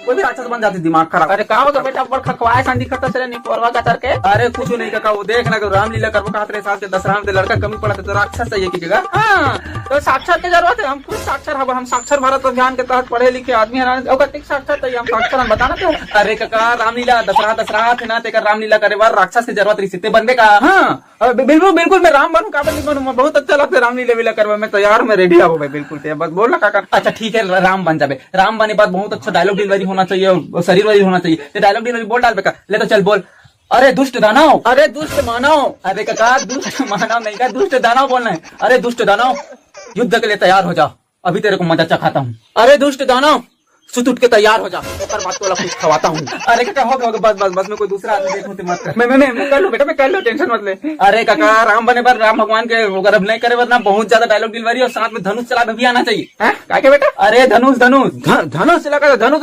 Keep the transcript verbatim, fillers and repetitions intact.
वो भी राक्षस बन जाथे, दिमाग खराब। अरे का होगे बेटा, बड़ खखवाए सन दिखत हस रे, निपोरवा गतर के। अरे कुछ नहीं काका, वो देख ना, रामलीला करबो कहत रहे सास के दशहरा में, ते लड़का कमी पड़ा थे तो राक्षस चाहिए की जगह। हाँ, तो साक्षर के जरूरत है, हम खुद साक्षर हब, हम साक्षर भारत अभियान के तहत पढ़े लिखे आदमी है ना, ओकर ठीक साक्षर चाहिए, हम साक्षर हम बताना तो। अरे काका, रामलीला दशहरा, दशहरा थे ना, तेकर रामलीला करे बर राक्षस के जरूरत रही, ते बनबे का? हाँ। अ, बि-, बिल्कुल, बिल्कुल, मैं राम बनूं, काबर नहीं बनूं? मैं बहुत अच्छा लगता है रामलीला वीला करवा, मैं तैयार हूँ, मैं ready हूँ भाई, बिल्कुल। ते बस बोल ना काका। अच्छा ठीक है, राम बन जाबे, राम बने बाद बहुत अच्छा dialogue delivery होना चाहिए, शरीर वाली होना चाहिए। ते dialogue delivery बोल डाल बेका, ले तो चल बोल। अरे दुष्ट दानव, अरे दुष्ट मानव। अरे काका, दुष्ट मानव नहीं का, दुष्ट दानव बोलना है। अरे दुष्ट दानव, युद्ध के लिए तैयार हो जा, अभी तेरे को मजा चखाता हूँ। अरे दुष्ट दानव, सुत उठ के तैयार हो जा, ओकर बाद तोला कुछ खवाता हूँ। अरे काका, हो गया, हो गया, बस, बस, बस, मैं कोई दूसरा आदमी देखूं, ते मत कर। मैं, मैं, मैं, मैं कर लूं बेटा, मैं कर लूं, tension मत ले। अरे काका, राम बने बर, राम भगवान के अगर अभिनय करे बर ना, बहुत ज्यादा dialogue delivery और साथ में धनुष चलावे भी आना चाहिए। हैं? का के बेटा? अरे धनुष, धनुष। ध-, धनुष चला का, धनुष